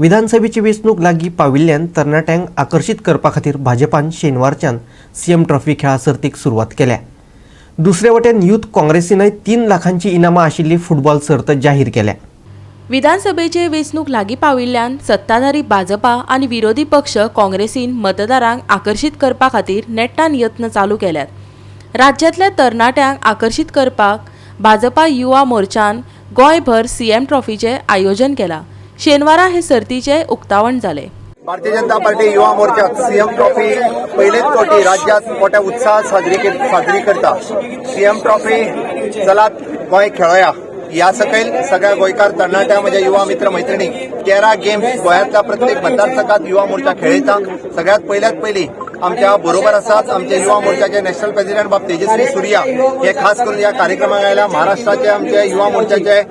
विधानसभेची वेंचणूक लागीं पाविल्ल्यान तरणाट्यांक आकर्शीत करपा खातीर भाजपान शेनवारच्यान सीएम ट्रॉफी खेळा सर्तीक सुरवात केल्या. दुसरे वटेन युथ काँग्रेसीनय 3 लाखांची इनामां आशिल्ली फुटबॉल सर्त जाहीर केल्या. विधानसभेचे वेंचणूक लागीं पाविल्ल्यान सत्ताधारी भाजपा आनी विरोधी पक्ष काँग्रेसीन मतदारांक आकर्शीत करपा खातीर नेटान यत्न चालू केल्यात. राज्यांतल्या तरणाट्यांक आकर्शीत करपाक भाजपा युवा मोर्चान गोंयभर सीएम ट्रॉफीचें आयोजन केलां. शेनवारा हे सर्तीचें उक्तावण जालें. Bharatiya Janata party Yuva Morcha CM trophy पयलेच फावटी राज्यात मोठ्या उत्साहात साजरी करता. सीएम ट्रॉफी, चलात गोंय खेळोया ह्या सकयल सगळ्या गोंयकार तरणाट्या, म्हज्या युवा मित्र मैत्रिणी, 13 गेम्स गोंयांतल्या प्रत्येक मतदारसंघात युवा मोर्चा खेळयता. सगळ्यात पयल्यात पयली आमच्या बरोबर आसात आमचे युवा मोर्चाचे नॅशनल प्रेसिडेंट बाब तेजस्वी सुर्या. हे खास करून ह्या कार्यक्रमाक आयल्या. महाराष्ट्राचे आमचे युवा मोर्चाचे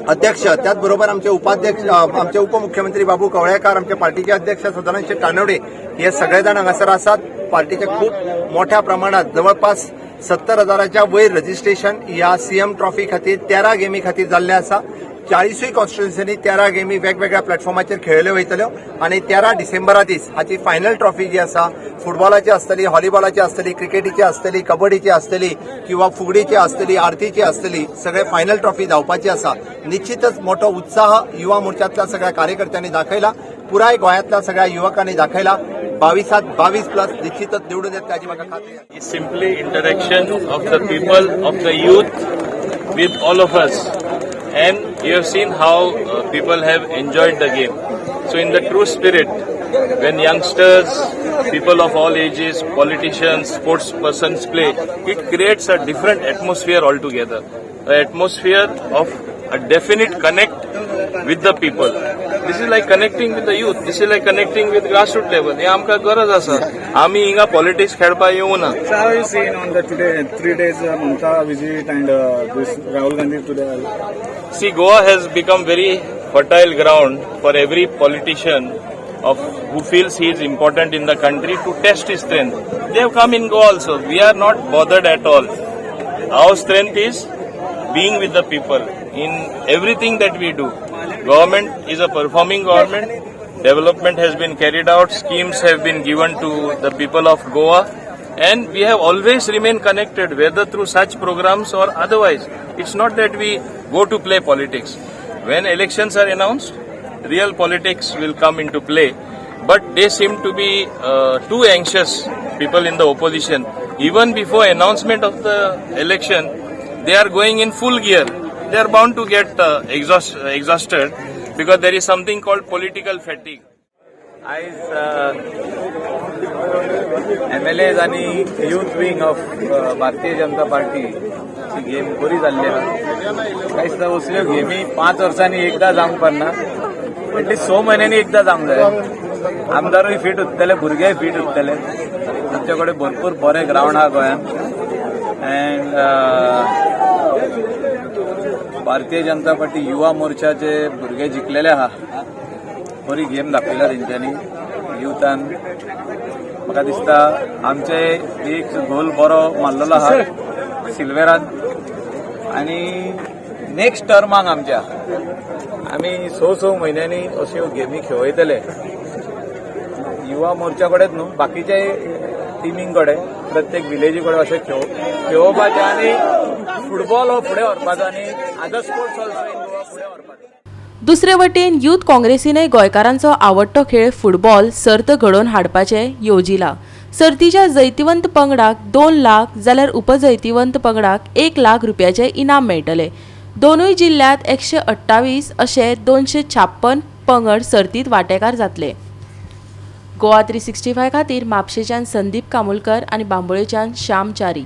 अध्यक्ष, त्याचबरोबर आमचे उपाध्यक्ष, आमचे उपमुख्यमंत्री बाबू कवळेकार, आमचे पार्टीचे अध्यक्ष सदानंद शेट तानवडे, हे सगळे जाण हांगासर आसात. पार्टीचे खूप मोठ्या प्रमाणात जवळपास 70 हजाराच्या वयर रजिस्ट्रेशन ह्या सीएम ट्रॉफी खातीर 13 गेमी खातीर जाल्लें आसा. 40ूय कॉन्स्टिट्युन्सीनी 13 गेमी वेगवेगळ्या प्लॅटफॉर्माचेर खेळ्ळ्यो वयतल्यो आनी 13 डिसेंबरा दीस हाची फायनल ट्रॉफी जी आसा, फुटबॉलाची आसतली, व्हॉलीबॉलाची आसतली, क्रिकेटीची आसतली, कबड्डीची आसतली किंवा फुगडीची आसतली, आरतीची आसतली, सगळे फायनल ट्रॉफी जावपाची आसा. निश्चितच मोठो उत्साह युवा मोर्चातल्या सगळ्या कार्यकर्त्यांनी दाखयला, पुराय गोंयांतल्या सगळ्या युवकांनी दाखयला. 22त 22 प्लस निश्चितच निवडून येतले हाची म्हाका खात्री आसा. Is simply interaction of the people, of the youth with all of us. And you have seen how people have enjoyed the game. So, in the true spirit, when youngsters, people of all ages, politicians, sports persons play, it creates a different atmosphere altogether. The atmosphere of a definite connect with the people. This is like connecting with the youth. This is like connecting with grassroots level. हे आमकां गरज आसा. आमी हिंगा politics खेळपाक येवना. So how have you seen on the today 3 days Mamta visit and this Rahul Gandhi today? See, Goa has become very fertile ground for every politician of who feels he is important in the country to test his strength. They have come in Goa also. We are not bothered at all. Our strength is being with the people in everything that we do. Government is a performing government. Development has been carried out. Schemes have been given to the people of Goa. And we have always remained connected, whether through such programs or otherwise. It's not that we go to play politics. When elections are announced, real politics will come into play. But they seem to be too anxious, people in the opposition. Even before announcement of the election, they are going in full gear. They are bound to get exhausted because there is something called political fatigue. आयज MLAs आनी youth wing of Bharatiya Janata पार्टीची game बरी जाल्ली आहा. काय दिसता, असल्यो गेमी 5 वर्सांनी एकदां जावंक पडना, एटलिस्ट 6 म्हयन्यांनी एकदां जावंक जाय. आमदारूय फीट उरतले, भुरगेय फीट उरतले. आमचे कडेन भरपूर बरे ग्रावंड आहा गोंयांत अँड भारतीय जनता पार्टी युवा मोर्चाचे भुरगे जिखलेले आहा. बरी गेम दाखयल्या तेंच्यांनी युथान. म्हाका दिसता आमचे एक गोल बरो मारलेलो आहा सिल्वेरान आनी नेक्स्ट टर्माक आमच्या आमी स स म्हयन्यांनी अश्यो गेमी खेळयतले. युवा मोर्चा कडेच न्हू, बाकीचे टिमीं कडेन, प्रत्येक विलेजी कडेन अशें खेळोवपाचें आनी फुटबॉल हो फुडें व्हरपाचो आनी other sports also in Goa फुडें व्हरपाचो. दुसरे वटेन युथ काँग्रेसीनय गोंयकारांचो आवडटो खेळ फुटबॉल सर्त घडोवन हाडपाचें येवजिलां. सर्तीच्या जैतिवंत पंगडाक 2 लाख जाल्यार उपजैतिवंत पंगडाक 1 लाख रुपयाचे इनाम मेळटले. दोनूय जिल्ल्यांत 128 अशे 256 पंगड सर्तीत वांटेकार जातले. गोवा 365 खातीर म्हापशेच्यान संदीप कामुलकर आनी बांबोळेच्यान श्याम च्यारी.